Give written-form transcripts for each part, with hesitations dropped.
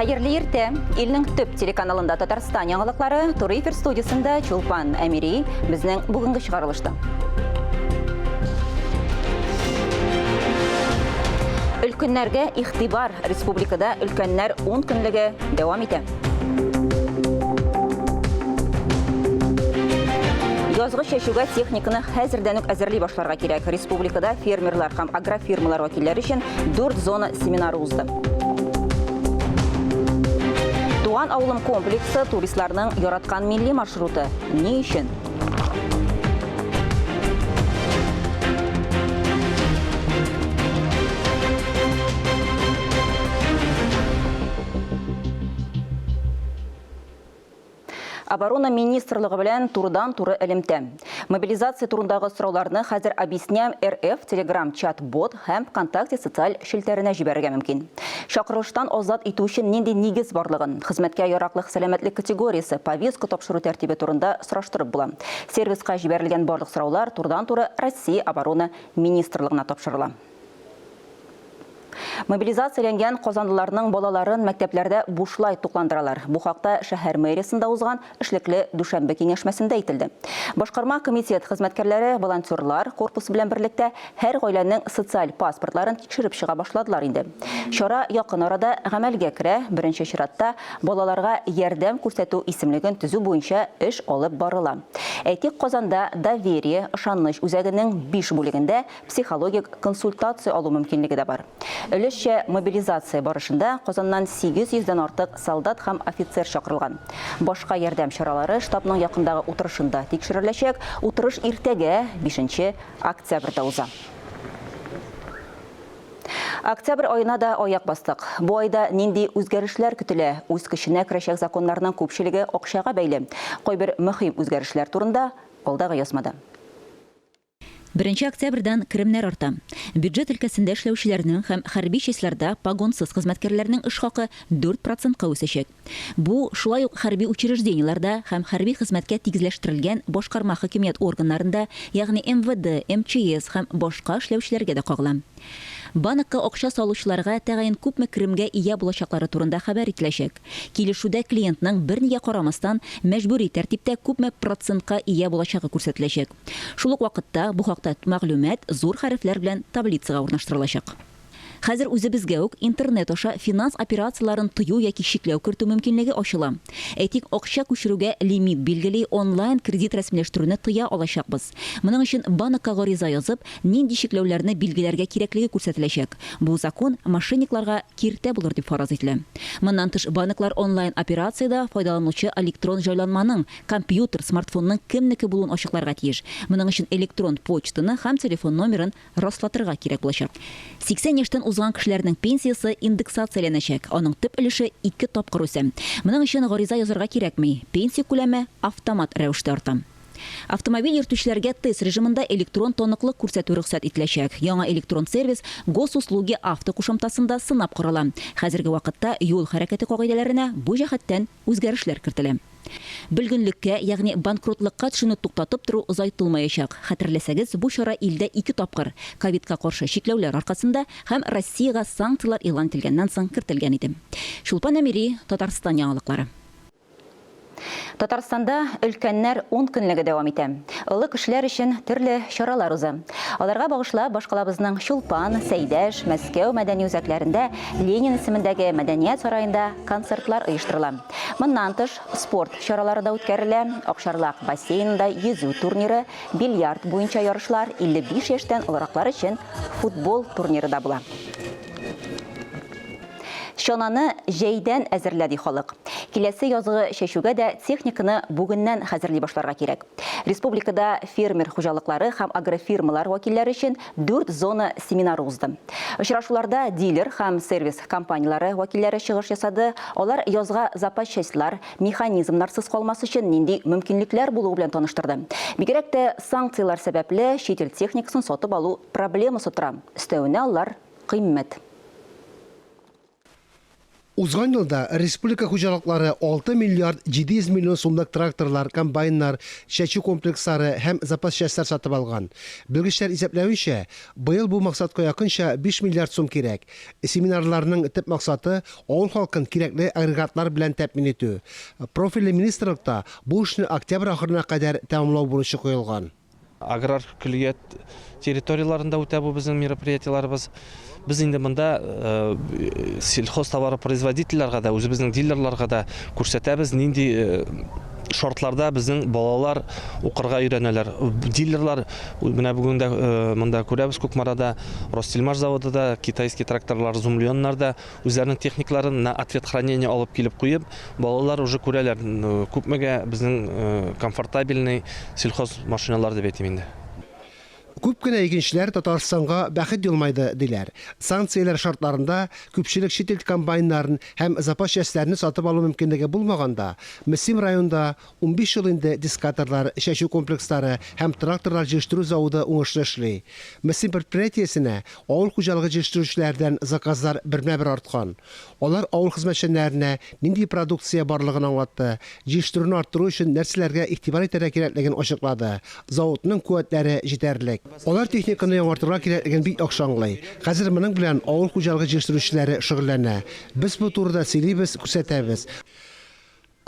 Хәерле иртә! Илнең төп телеканалында Татарстан яңалыклары, туры эфир студиясендә Чулпан Әмири, безнең бүгенге чыгарылышта. Өлкәннәргә игътибар, республикада өлкәннәр 10 көнлеге дәвам итә. Язгы чәчүгә техниканы хәзердән үк әзерли башларга кирәк. Республикада фермерлар һәм агрофирмалар вәкилләре өчен дүрт зона семинары узды. Туган авылым комплексы туристларның яраткан милли маршруты. Ни өчен? Оборона министрлыгы белән турыдан-туры элемтә. Мобилизация турындагы сорауларны хәзер Объясняем РФ Telegram чат-бот һәм ВКонтакте социаль челтәренә җибәрергә мөмкин. Чакырылыштан азат итү өчен нинди нигез барлыгын, хезмәткә яраклык сәламәтлек категориясе, повестка тапшыру тәртибе турында сораштырып була. Сервиска җибәрелгән барлык сораулар турыдан-туры Россия Оборона министрлыгына тапшырыла. Мобилизацияләнгән казанлыларның балаларын мәктәпләрдә бушлай тукландыралар. Бу хакта шәһәр мэриясендә узган эшлекле дүшәмбе киңәшмәсендә әйтелде. Башкарма комитет хезмәткәрләре волонтерлар корпусы белән берлектә һәр гаиләнең социаль паспортларын тикшереп чыга башладылар инде. Чара якын арада гамәлгә керә, беренче чиратта балаларга ярдәм күрсәтү исемлеген төзү буенча эш алып барыла. Әйтик, Казанда Доверие ышаныч үзәгенең биш бүлегендә психологик консультация алу мөмкинлеге дә бар. Өлешчә мобилизация барышында Казаннан 800 дән артык солдат һәм офицер чакырылган. Башка ярдәм чаралары штабның якындагы утырышында тикшереләчәк. Утырыш иртәгә, 5 октябрьдә уза. Октябрь аена да аяк бастык. Бу айда нинди үзгәрешләр көтелә? Үз көченә керәчәк законнарның күпчелеге акчага бәйле. Кайбер мөһим үзгәрешләр турында алдагы язмада. Беренче октябрьдән керемнәр арта. Бюджет өлкәсендә эшләүчеләрнең һәм хәрби частьларда погонсыз хезмәткәрләрнең эш хакы 4 процентка үсәчәк. Бу, шулай ук хәрби учреждениеләрдә һәм хәрби хезмәткә тигезләштерелгән башкарма хакимият органнарында, ягъни МВД, МЧС һәм башка эшләүчеләргә дә кагыла. Банкка акча салучыларга тәгаен күпме керемгә ия булачаклары турында хәбәр ителәчәк. Килешүдә клиентның, бернигә карамастан, мәҗбүри тәртиптә күпме процентка ия булачагы күрсәтеләчәк. Шул ук вакытта бу хакта мәгълүмат зур хәрефләр белән таблицага урнаштырылачак. Хәзер үзебезгә үк интернет аша финанс операцияләрен тыю яки чикләү кертү мөмкинлеге ачыла. Әйтик, акча күчерүгә лимит билгели, онлайн кредит рәсмиләштерүне тыя алачакбыз. Моның өчен банкка гариза язып, нинди чикләүләрне билгеләргә кирәклеге күрсәтеләчәк. Бу закон мошенникларга киртә булыр дип фараз ителә. Моннан тыш, банклар онлайн операциядә файдаланучы электрон җайланманың Компьютер, смартфонның кемнеке булуын ачыкларга тиеш. Моның өчен электрон почтаны һәм телефон номерын раслатырга кирәк булачак. 80 яшьтән узган кешеләрнең пенсиясе индексацияләнәчәк, аның төп өлеше ике тапкыр үсә. Моның өчен гариза язарга кирәкми, пенсия күләме автомат рәвештә арта. Автомобиль йөртүчеләргә тест режимында электрон таныклык күрсәтү рөхсәт ителәчәк. Яңа электрон сервис Госуслуги Авто кушымтасында сынап карала. Хәзерге вакытта юл хәрәкәте кагыйдәләренә бу җәһәттән үзгәрешләр кертелә. Бөлгенлеккә, ягъни банкротлыкка төшүне туктатып тору озайтылмаячак. Хәтерләсәгез, бу чара илдә ике тапкыр, ковидка каршы чикләүләр аркасында һәм Россиягә санкцияләр игълан ителгәннән соң кертелгән иде. Чулпан Әмири, Татарстан яңалыклары. Татарстанда өлкәннәр ун көнлеге дәвам итә. Олы кешеләр өчен төрле чаралар уза. Аларга багышлап башкалабызның Чулпан, Сәйдәш, Мәскәү мәдәни үзәкләрендә, Ленин исемендәге мәдәният сараенда концертлар оештырыла. Моннан тыш, спорт чаралары да үткәрелә, Акчарлак бассейнында йөзү турниры, бильярд буенча ярышлар, 55 яшьтән олыраклар өчен футбол турниры да була. Чананы җәйдән әзерлә, ди халык. Киләсе язгы чәчүгә дә техниканы бүгеннән хәзерли башларга кирәк. Республикада фермер хуҗалыклары һәм агрофирмалар вәкилләре өчен дүрт зона семинары узды. Очрашуларда дилер һәм сервис компанияләре вәкилләре чыгыш ясады. Алар язга запас частьлар, механизмнарсыз калмас өчен нинди мөмкинлекләр булуы белән таныштырды. Бигрәк тә санкцияләр сәбәпле чит ил техникасын сатып алу проблемасы тора. Өстәвенә алар кыйммәт. Узган елда республика хуҗалыклары 6 миллиард 700 миллион сумлык тракторлар, комбайннар, чәчү комплекслары һәм запас частьлар сатып алган. Белгечләр исәпләвенчә, быел бу максатка якынча 5 миллиард сум кирәк. Семинарларның төп максаты, авыл халкын кирәкле агрегатлар белән тәэмин итү. Профильле министрлыкта бу эшне октябрь ахырына кадәр тәмамлау бурычы куелган. Аграр көллият территорияләрендә үтә бу безнең мероприятиеләребез. Без инде монда сельхозтоваропроизводительләргә дә, үзебезнең дилерларга да күрсәтәбез, нинди шартларда безнең балалар укырга өйрәнәләр. Дилерлар, менә бүген дә монда күрәбез, Кукмарада Ростельмаш заводы да, китайский тракторлар, Зумлионнар да үзләренең техникаларын на ответ хранения алып килеп куеп, балалар уже күрәләр, күпмегә безнең комфортабельный сельхоз машиналар дип әйтим инде. Күп кенә игенчеләр Татарстанга бәхет елмайды, диләр. Санкцияләр шартларында күпчелек чит ил комбайннарын һәм запас частьләрне сатып алу мөмкинлеге булмаганда, Мөслим районында 15 ел инде дискаторлар, чәчү комплекслары һәм тракторлар җитештерү заводы уңышлы эшли. Мөслим предприятиесенә авыл хуҗалыгы җитештерүчеләрдән заказлар бермә-бер арткан. Алар авыл хезмәтчәннәренә нинди продукция барлыгын аңлатты, җитештерүне арттыру өчен нәрсәләргә игътибар итәргә кирәклеген ачыклады. Заводның куәтләре җитәрлек. Алар техниканы яңартырга кирәклеген бик яхшы аңлый. Хәзер моның белән авыл хуҗалыгы җитештерүчеләре шөгыльләнә. Без бу турыда сөйлибез, күрсәтәбез.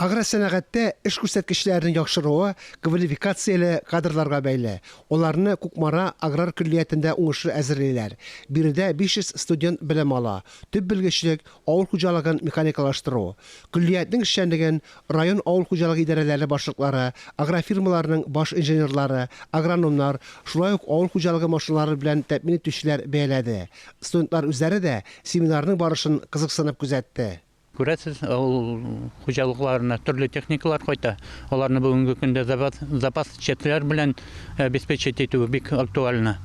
Агросәнәгатьтә эш күрсәткечләренең яхшыруы квалификацияле кадрларга бәйле. Аларны Кукмара аграр көллиятендә уңышлы әзерлиләр. Биредә 500 студент белем ала. Төп белгечлек, авыл хуҗалыгын механикалаштыру. Көллиятнең эшчәнлеген район авыл хуҗалыгы идарәләре башлыклары, агрофирмаларның баш инженерлары, агрономнар, шулай ук авыл хуҗалыгы машиналары белән тәэмин итүчеләр бәяләде. Студентлар үзләре дә семинарның барышын кызыксынып күзәтте. Күрәсез, авыл хуҗалыкларына төрле техникалар кайта. Аларны бүгенге көндә запас, запас частьләр белән обеспечить итү бик актуально.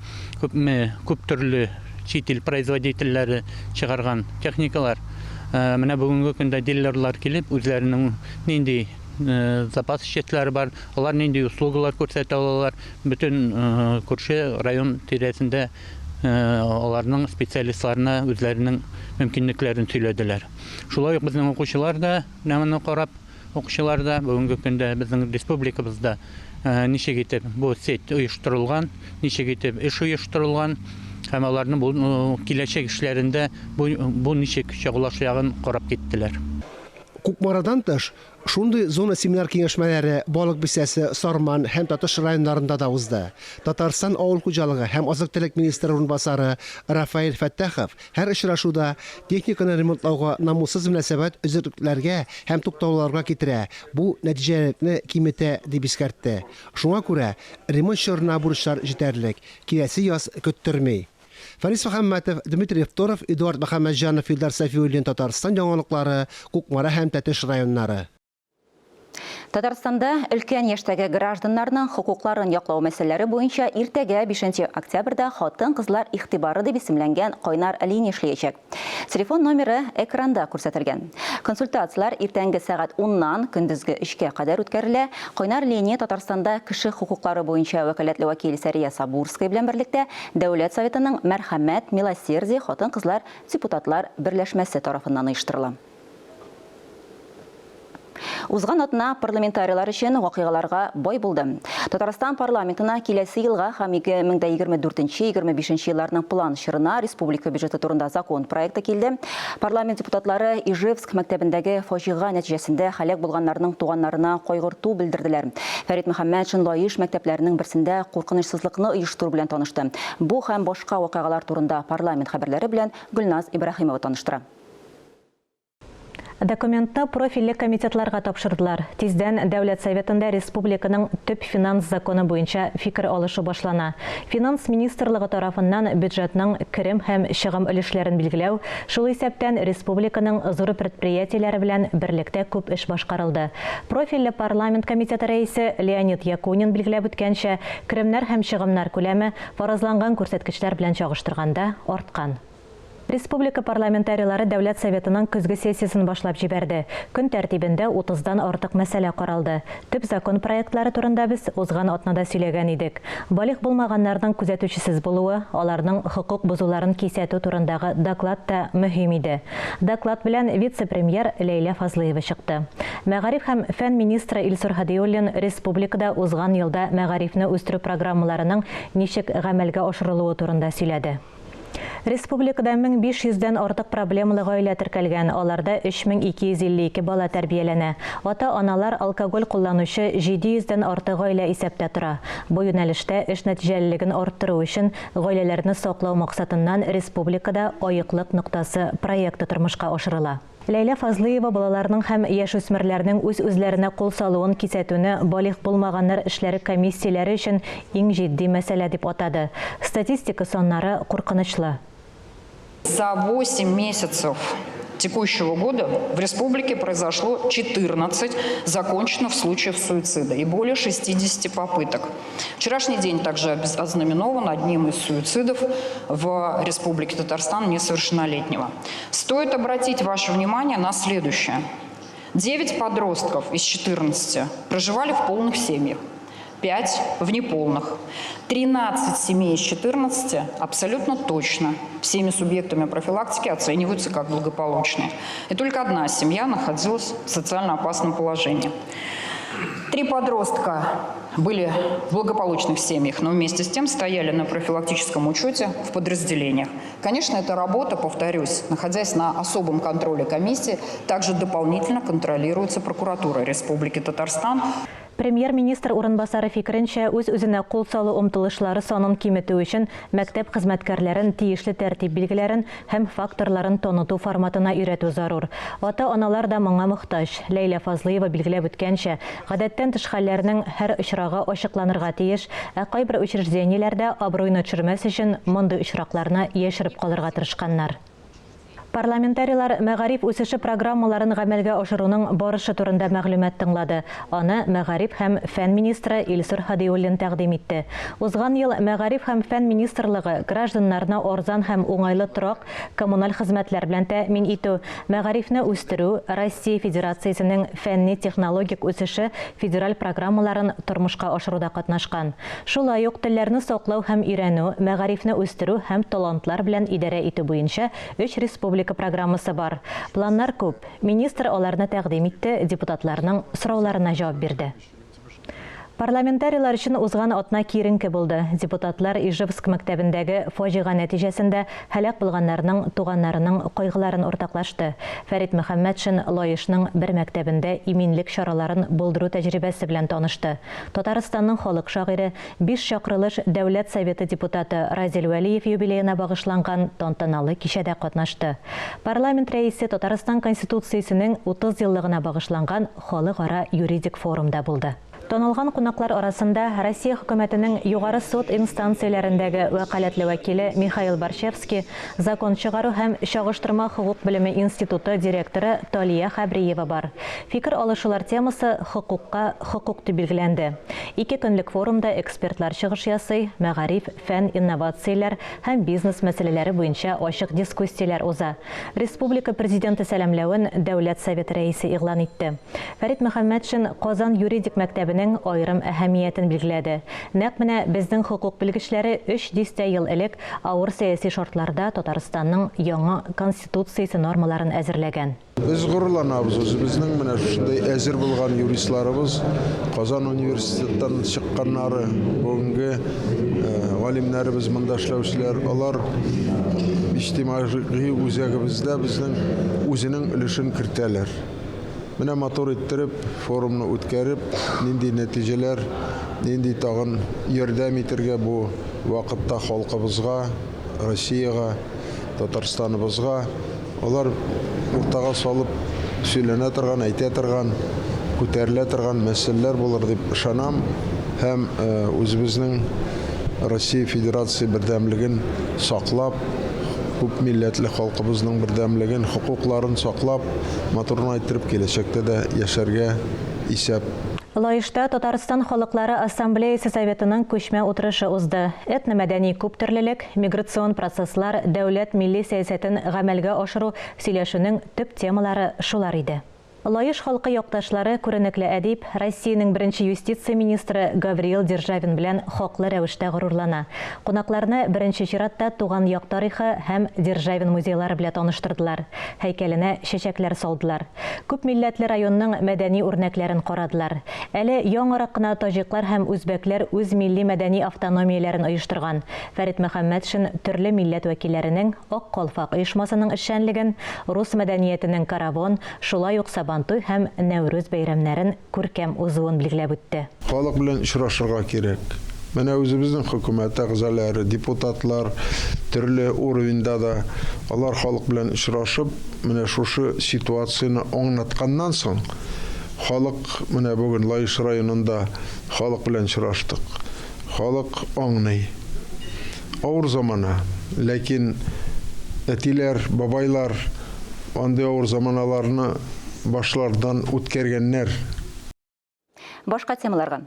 Күпме, күп төрле чит ил производительләре чыгарган техникалар. Менә бүгенге көндә дилерлар килеп, үзләренең нинди запас частьләре бар, алар нинди услугалар күрсәтә алалар, бөтен күрше район тирәсендә аларның специалистларына үзләренең мөмкинлекләрен сөйләделәр. Шулай ук безнең укучылар да менә моны карап, укучылар да бүгенге көндә безнең республикабызда ничек итеп бу сеть оештырылган, ничек итеп эш оештырылган һәм аларның бу киләчәк эшләрендә бу, бу ничек чагылашаягын карап киттеләр. Кукмарадан тыш, Шундый зона семинар-киңәшмәләре Балык Бистәсе, Сарман һәм Татыш районнарында да узды. Татарстан авыл хуҗалыгы һәм азык-төлек министры урынбасары Рафаэль Фәттахов һәр очрашуда техниканы ремонтлауга намуссыз мөнәсәбәт өзеклекләргә һәм тукталуларга китерә, бу нәтиҗәлелекне киметә, дип искәртте. Шуңа күрә ремонт чорына бурычлар җитәрлек, киләсе яз көттерми. Фәнис Мөхәммәтов, Дмитрий Второв, Эдуард Мөхәммәтҗанов, Илдар Сафиуллин, Татарстан яңалыклары, Кукмара һәм Тәтеш районнары. Татарстанда өлкән яшьтәге гражданнарның хокукларын яклау мәсьәләләре буенча иртәгә 5 октябрьдә Хатын-кызлар игътибары дип исемләнгән кайнар линия эшләячәк. Телефон номеры экранда күрсәтелгән. Консультацияләр иртәнге сәгать уннан көндезге өчкә кадәр үткәрелә. Кайнар линия Татарстанда кеше хокуклары буенча вәкаләтле вәкил Сәрия Сабурская белән берлектә Дәүләт Советының Мәрхәмәт, Милосердие хатын-кызлар депутатлар берләшмәсе тарафыннан оештырыла. Узган атна парламентарийлар өчен вакыйгаларга бай булды. Татарстан парламентына киләсе елга һәм 2024-25 елларның план чорына республика бюджеты турында закон проекты килде. Парламент депутатлары Ижевск мәктәбендәге фаҗига нәтиҗәсендә һәлак булганнарның туганнарына кайгырту белдерделәр. Фәрит Мөхәммәтшин Лаеш мәктәпләренең берсендә куркынычсызлыкны оештыру белән танышты. Бу һәм башка вакыйгалар турында парламент хәбәрләре белән Гөлназ Ибраһимова таныштыра. Документны профильле комитетларга тапшырдылар. Тиздән Дәүләт Советында республиканың төп финанс законы буенча фикер алышу башлана. Финанс министрлыгы тарафыннан бюджетның керем һәм чыгым өлешләрен билгеләү, шул исәптән республиканың зур предприятиеләре белән берлектә күп эш башкарылды. Профильле парламент комитеты рәисе Леонид Якунин билгеләп үткәнчә, керемнәр һәм чыгымнар күләме фаразланган күрсәткечләр белән чагыштырганда арткан. Республика парламентарийлары Дәүләт Советының көзге сессиясен башлап җибәрде. Көн тәртибендә утыздан артык мәсьәлә каралды. Төп закон проектлары турында без узган атнада сөйләгән идек. Балигъ булмаганнарның күзәтүчесез булуы, аларның хокук бозуларын кисәтү турындагы доклад та мөһим иде. Доклад белән вице-премьер Ләйлә Фазлыева чыкты. Мәгариф һәм фән министры Илсур Һадиуллин республикада узган елда мәгарифне үстерү программаларының ничек гамәлгә ашырылуы турында сөйләде. Республикада 1500 дән артык проблемалы гаилә теркәлгән, аларда 3252 бала тәрбияләнә. Ата-аналар алкоголь кулланучы 700 дән артык гаилә исәптә тора. Бу юнәлештә эш нәтиҗәлелеген арттыру өчен гаиләләрне саклау максатыннан республикада Аеклык ноктасы проекты тормышка ашырыла. Ләйлә Фазлыева балаларның һәм яшүсмерләрнең үз-үзләренә кул салуын кисәтүне балигъ булмаганнар эшләре комиссияләре өчен иң җитди мәсьәлә дип атады. Статистика саннары куркынычлы. За 8 месяцев текущего года в республике произошло 14 законченных случаев суицида и более 60 попыток. Вчерашний день также ознаменован одним из суицидов в Республике Татарстан несовершеннолетнего. Стоит обратить ваше внимание на следующее. 9 подростков из 14 проживали в полных семьях, 5 в неполных. 13 семей из 14 абсолютно точно всеми субъектами профилактики оцениваются как благополучные. И только одна семья находилась в социально опасном положении. 3 подростка были в благополучных семьях, но вместе с тем стояли на профилактическом учете в подразделениях. Конечно, эта работа, повторюсь, находясь на особом контроле комиссии, также дополнительно контролируется прокуратурой Республики Татарстан. Премьер-министр урынбасары фикеренчә, үз-үзенә кул салу омтылышлары санын киметү өчен мәктәп хезмәткәрләрен тиешле тәртип билгеләрен һәм факторларын таныту форматына өйрәтү зарур. Ата-аналар да моңа мохтаҗ. Ләйлә Фазлыева билгеләп үткәнчә, гадәттән тыш хәлләрнең һәр очрагы ачыкланырга тиеш, ә кайбер учреждениеләрдә абруйны төшермәс өчен мондый очракларны яшереп калырга тырышканнар. Парламентарийлар мәгариф үсеше программаларын гамәлгә ашыруның барышы турында мәгълүмат тыңлады. Аны мәгариф һәм фән министры Илсур Һадиуллин тәкъдим итте. Узган ел мәгариф һәм фән министрлыгы гражданнарны арзан һәм уңайлы торак, коммуналь хезмәтләр белән тәэмин итү, мәгарифне үстерү, Россия Федерациясенең фәнни-технологик үсеше федераль программаларын тормышка ашыруда катнашкан. Шулай ук телләрне саклау һәм өйрәнү, мәгарифне үстерү һәм талантлар белән идарә итү буенча 3 республика программасы бар. Планнар күп. Министр аларны тәкъдим итте, депутатларның сорауларына җавап бирде. Парламентарийлар өчен узган атна киеренке булды. Депутатлар Ижевск мәктәбендәге фаҗига нәтиҗәсендә һәлак булганнарның туганнарының кайгыларын уртаклашты. Фәрит Мөхәммәтшин Лаешның бер мәктәбендә иминлек чараларын булдыру тәҗрибәсе белән танышты. Татарстанның халык шагыйре, 5 чакырылыш Дәүләт Советы депутаты Разил Вәлиев юбилеена багышланган тантаналы кичәдә катнашты. Парламент рәисе Татарстан Конституциясенең 30 еллыгына багышланган халыкара юридик форумда булды. Танылган кунаклар арасында Россия хөкүмәтенең югары суд инстанцияләрендәге вәкаләтле вәкиле Михаил Борщевский, закон чыгару һәм чагыштырма хокук белеме институты директоры Талия Хәбриева бар. Фикер алышулар темасы хокукка хокук дип билгеләнде. 2 көнлек форумда экспертлар чыгыш ясый, мәгариф, фән, инновацияләр һәм бизнес мәсьәләләре буенча ачык дискуссияләр уза. Республика президенты сәламләвен Дәүләт Советы рәисе игълан итте. Фәрит Мөхәммәтшин Казан юридик мәктәбенең аерым әһәмиятен билгеләде. Нәкъ менә безнең хокук белгечләре 3 дистә ел элек авыр сәяси шартларда Татарстанның яңа конституциясе нормаларын әзерләгән. Без горурланабыз үзебезнең менә шушындай әзер булган юристларыбыз, Казан университеттан чыкканнары, бүгенге галимнәребез монда эшләүчеләр, алар иҗтимагый үзәгебездә безнең үзенең өлешен кертәләр. Менә матур иттереп форумны үткәреп, нинди нәтиҗәләр, нинди тагын ярдәм итергә бу вакытта халкыбызга, Россиягә, Татарстаныбызга, алар уртага салып сөйләнә торган, әйтә торган, күтәрелә торган мәсьәләләр булыр дип ышанам һәм үзебезнең Россия Федерация бердәмлеген саклап, Күп милләтле халкыбызның бердәмлеген, хокукларын саклап, матур гына иттереп киләчәктә дә яшәргә исәп. Лаешта Татарстан халыклары ассамблеясе советының күчмә утырышы узды. Этномәдәни күптөрлелек, миграцион процесслар, дәүләт милли сәясәтен гамәлгә ашыру сөйләшүнең төп темалары шулар иде. Лаеш халкы якташлары күренекле әдип, Россиянең беренче юстиция министры Гавриил Державин белән хаклы рәвештә горурлана. Кунакларны беренче чиратта туган як тарихы һәм Державин музейлары белә таныштырдылар, һәйкәленә чәчәкләр салдылар. Күпмилләтле районның мәдәни үрнәкләрен карадылар. Әле яңарак кына таҗиклар һәм үзбәкләр үз милли-мәдәни автономияләрен оештырган. Фәрит Мөхәммәтшин төрле милләт вәкилләренең Ак калфак оешмасының эшчәнлеген, рус мәдәниятенең Каравон, шулай ук Сабантуй һәм Нәүрүз бәйрәмнәрен күркәм узуын билгеләп үтте. Халык белән очрашырга кирәк. Менә үзебезнең хөкүмәт әгъзалары, депутатлар төрле уровеньда да, алар халык белән очрашып, менә шушы ситуацияне аңлатканнан соң, халык, менә бүген Лаеш районында халык белән очраштык. Халык аңный. Авыр замана. Ләкин әтиләр, бабайлар андый авыр заманаларны башлардан үткәргәннәр. Башка темаларга.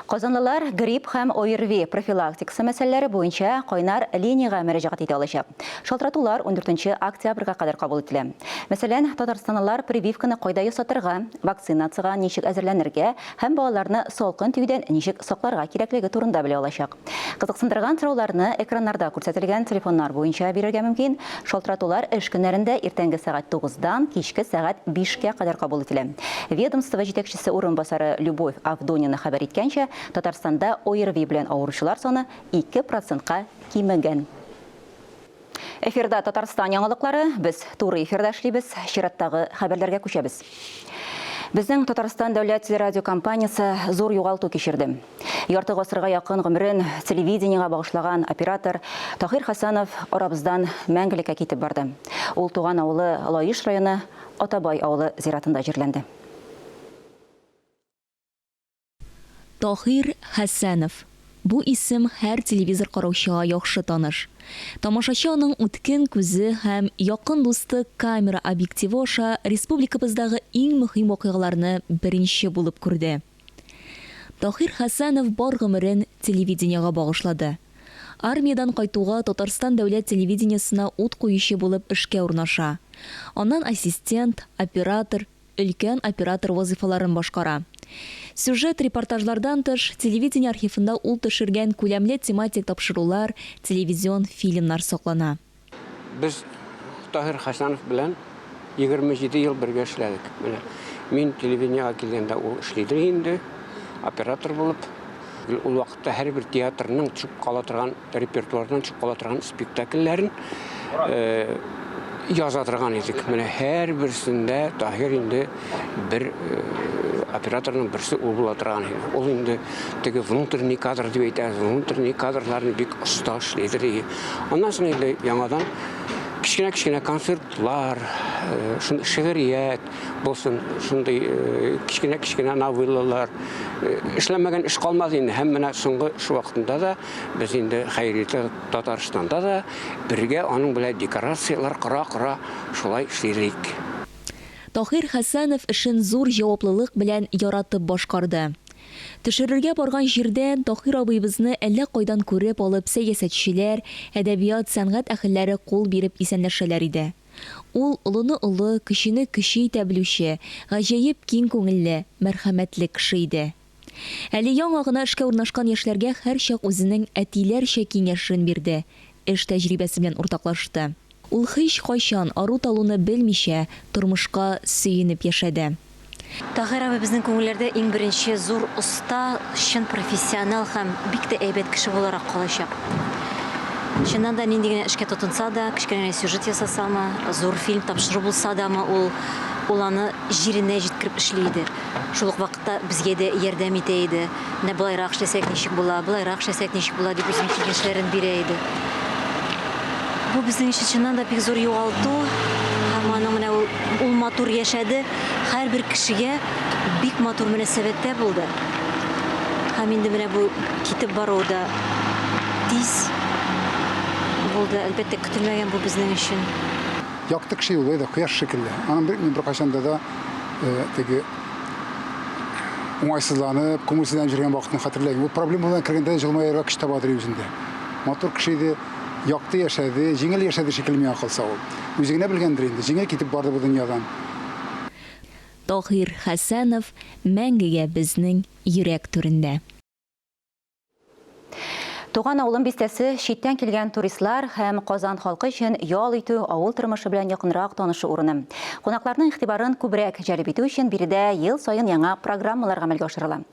Казанлылар грипп һәм ОРВИ профилактикасы мәсьәләләре буенча кайнар линиягә мөрәҗәгать итә алачак. Шалтыратулар 14 октябрьгә кадәр кабул ителә. Мәсәлән, татарстанлылар прививканы кайда ясатырга, вакцинациягә ничек әзерләнергә һәм балаларны салкын тиюдән ничек сакларга кирәклеге турында белә алачак. Кызыксындырган сорауларны экраннарда күрсәтелгән телефоннар буенча бирергә мөмкин. Шалтыратулар эш көннәрендә иртәнге сәгать тугыздан кичке сәгать бишкә кадәр кабул ителә. Ведомство җитәкчесе урынбасары Любовь Авдонина хәбәр иткәнчә, Татарстанда ОРВИ белән авыручылар саны 2 процентка кимегән. Эфирда Татарстан яңалыклары. Без туры эфирда эшлибез. Чираттагы хәбәрләргә күчәбез. Безнең Татарстан дәүләт телерадиокомпаниясе зур югалту кичерде. Ярты гасырга якын гомерен телевидениегә багышлаган оператор Таһир Хәсәнов арабыздан мәңгелеккә китеп барды. Ул туган авылы Лаеш районы Атабай авылы зиратында җирләнде. Таһир Хәсәнов. Бу исем һәр телевизор караучыга яхшы таныш. Тамашачы аның үткен күзе һәм якын дусты камера объективы аша республикабыздагы иң мөһим вакыйгаларны беренче булып күрде. Таһир Хәсәнов бар гомерен телевидениегә багышлады. Армиядән кайтуга Татарстан дәүләт телевидениесенә ут куючы булып эшкә урнаша. Аннан ассистент, оператор, өлкән оператор вазыйфаларын башкара. Сюжет-репортажлардан тыш, телевидение архивында ул төшергән күләмле тематик тапшырулар, телевизион фильмнар саклана. Без Таһир Хәсәнов белән 27 ел бергә эшләдек. Менә мин телевидениегә килгәндә ул эшлидер инде, оператор булып. Ул вакытта һәрбер театрның төшеп кала торган репертуардан төшеп кала торган спектакльләрен э, яза торган идек. Менә һәрберсендә Таһир инде бер э, операторның берсе ул була торган иде. Ул инде теге внутренний кадр дип әйтәбез, внутренний кадрларны бик оста эшлидер. Аннан соң инде яңадан кечкенә-кечкенә концертлар, э, шигърият булсын, шундый кечкенә-кечкенә новеллалар. Эшләмәгән эш калмады инде. Һәм менә соңгы эш вакытында да Без инде хәерле Татарстанда да бергә аның белән декорацияләр кора-кора шулай эшлидек. Таһир Хәсәнов эшен зур җаваплылык белән яратып башкарды. Төшерергә барган җирдән Таһир абыебызны әллә кайдан күреп алып сәясәтчеләр, әдәбият, сәнгать әһелләре кул биреп исәнләшәләр иде. Ул олыны олы, кечене кече итә белүче, гаҗәеп киң күңелле, мәрхәмәтле кеше иде. Әле яңа гына эшкә урнашкан яшьләргә һәрчак үзенең әтиләрчә киңәшен бирде, эш тәҗрибәсе белән уртаклашты. Ул һичкайчан ару-талуны белмичә, тормышка сөенеп яшәде. Таһир абый безнең күңелләрдә иң беренче зур оста, чын профессионал һәм бик тә әйбәт кеше буларак калачак. Чыннан да, нинди генә эшкә тотынса да, кечкенә генә сюжет ясасамы, зур фильм тапшыру булса дамы, ул, ул аны җиренә җиткереп эшли иде. Шул ук вакытта безгә дә ярдәм итә иде. Менә болайрак эшләсәк ничек була, болайрак эшләсәк ничек була дип үзенең киңәшләрен бирә иде. Бу безнең өчен чыннан да бик зур югалту. Һәм аның менә ул, ул матур яшәде, һәрбер кешегә бик матур мөнәсәбәттә булды. Һәм инде менә бу китеп баруы да тиз. булды. Әлбәттә, көтелмәгән бу безнең өчен. Якты кеше ул, әйдә, кояш шикелле. Аның бер мин беркайчан да теге уңайсызланып, күңелсезләнеп йөргән вакытын хәтерләмим. Ул проблема белән кергәндә дә җылмаерга көч табадыр үзендә. Матур кеше иде, якты яшәде, җиңел яшәде шикелле миңа калса ул. Үзе генә белгәндер инде, җиңел китеп барды бу дөньядан. Таһир Хәсәнов мәңгегә безнең йөрәк түрендә. Туган авылым бистәсе читтән килгән туристлар һәм Казан халкы өчен ял итү, авыл тормышы белән якынрак танышу урыны. Кунакларның игътибарын күбрәк җәлеп итү өчен биредә ел саен яңа программалар гамәлгә ашырыла.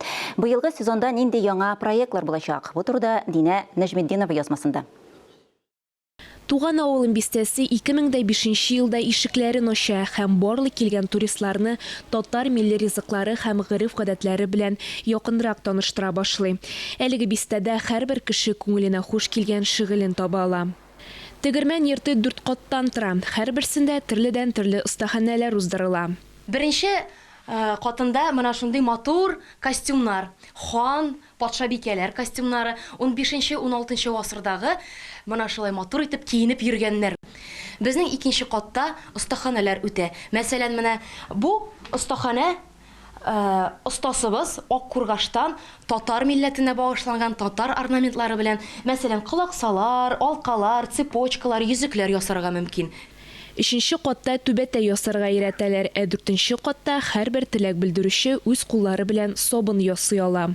Быелгы сезонда нинди яңа проектлар булачак? Бу турыда Динә Нәҗметдинова язмасында. Туган авылым бистәсе 2005 нче елда ишекләрен ача һәм барлык килгән туристларны татар милли ризыклары һәм гореф-гадәтләре белән якынрак таныштыра башлый. Әлеге бистәдә һәрбер кеше күңеленә хуш килгән шөгылен таба ала. Тегермән йорты дүрт каттан тора, һәрберсендә төрледән-төрле остаханәләр уздырыла. Беренче катында менә шундый матур костюмнар, хан, патшабикәләр костюмнары, унбишенче-уналтынчы гасырдагы менә шулай матур итеп киенеп йөргәннәр. Безнең икенче катта остаханәләр үтә. Мәсәлән, менә бу остаханә остасыбыз ак кургаштан татар милләтенә багышланган татар орнаментлары белән, мәсәлән, колаксалар, алкалар, цепочкалар, йөзекләр ясарга мөмкин. Өченче катта түбәтәй ясарга өйрәтәләр, ә дүртенче катта һәрбер теләк белдерүче үз куллары белән сабын ясый ала.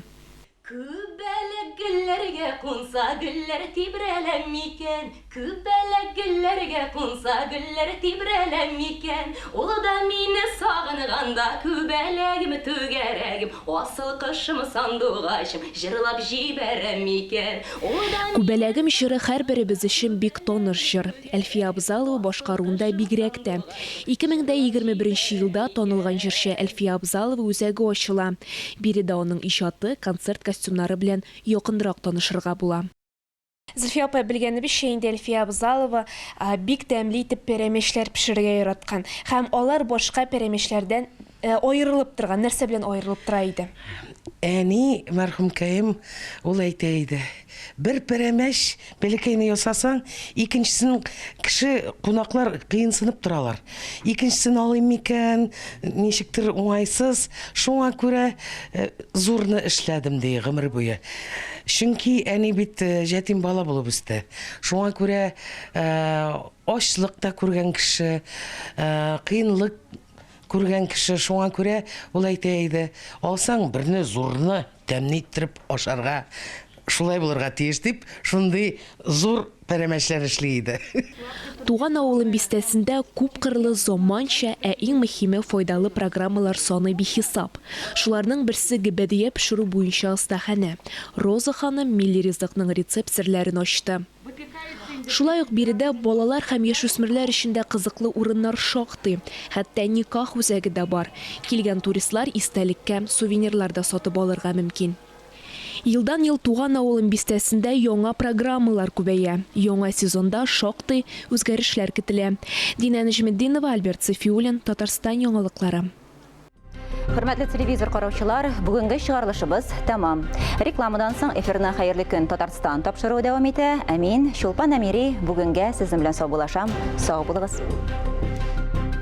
Күбәләк гөлләргә кунса, гөлләр тибрәлә микән? Күбәләк гөлләргә кунса, гөлләр тибрәлә микән? Ул да мине сагынганда, күбәләгем, түгәрәгем, асыл кошым, сандугачым, җырлап җибәрә микән? Ул да мине. Күбәләгем җыры һәрберебез өчен бик таныш җыр. Әлфия Абзалова башкаруында бигрәк тә. 2021 елда танылган җырчы Әлфия Абзалова үзәге ачыла. Биредә аның иҗаты, концерт костюмнары белән якынрак танышырга була. Зөлфия апа, белгәнебезчә инде Әлфия Абзалова бик тәмле итеп пәрәмәчләр пешерергә яраткан. Һәм алар башка пәрәмәчләрдән аерылып торган. Нәрсә белән аерылып тора иде? Әни, мәрхүмкәем, ул әйтә иде, Бер пәрәмәч бәләкәйне ясасаң, икенчесен кеше, кунаклар кыенсынып торалар. Икенчесен алыйм микән, ничектер уңайсыз. Шуңа күрә зурны эшләдем, ди, гомер буе. Чөнки әни бит җәтим бала булып үсте. Шуңа күрә ачлык та күргән кеше, кыенлык күргән кеше. Шуңа күрә ул әйтә иде, алсаң берне зурны, Тәмле иттереп ашарга шулай булырга тиеш, дип, шундый зур пәрәмәчләр эшли иде. Туган авылым бистәсендә күпкырлы заманча, ә иң мөһиме файдалы программалар саны бихисап. Шуларның берсе гөбәдия пешерү буенча остаханә. Роза ханым милли ризыкның рецепт серләрен ачты. Шулай ук биредә балалар һәм яшүсмерләр өчен дә кызыклы урыннар шактый. Хәтта никах үзәге дә бар. Килгән туристлар истәлеккә сувенирлар да сатып алырга мөмкин. Елдан-ел туган авылым бистәсендә яңа программалар күбәя. Яңа сезонда шактый үзгәрешләр көтелә. Динә Нәҗметдинова, Альберт Сафиуллин, Татарстан яңалыклары. Хөрмәтле телевизор караучылар, бүгенге чыгарылышыбыз тәмам. Рекламадан соң эфирны Хәерле көн Татарстан тапшыруы дәвам итә. Ә мин, Чулпан Әмири, бүгенгә сезнең белән саубуллашам. Сау булыгыз.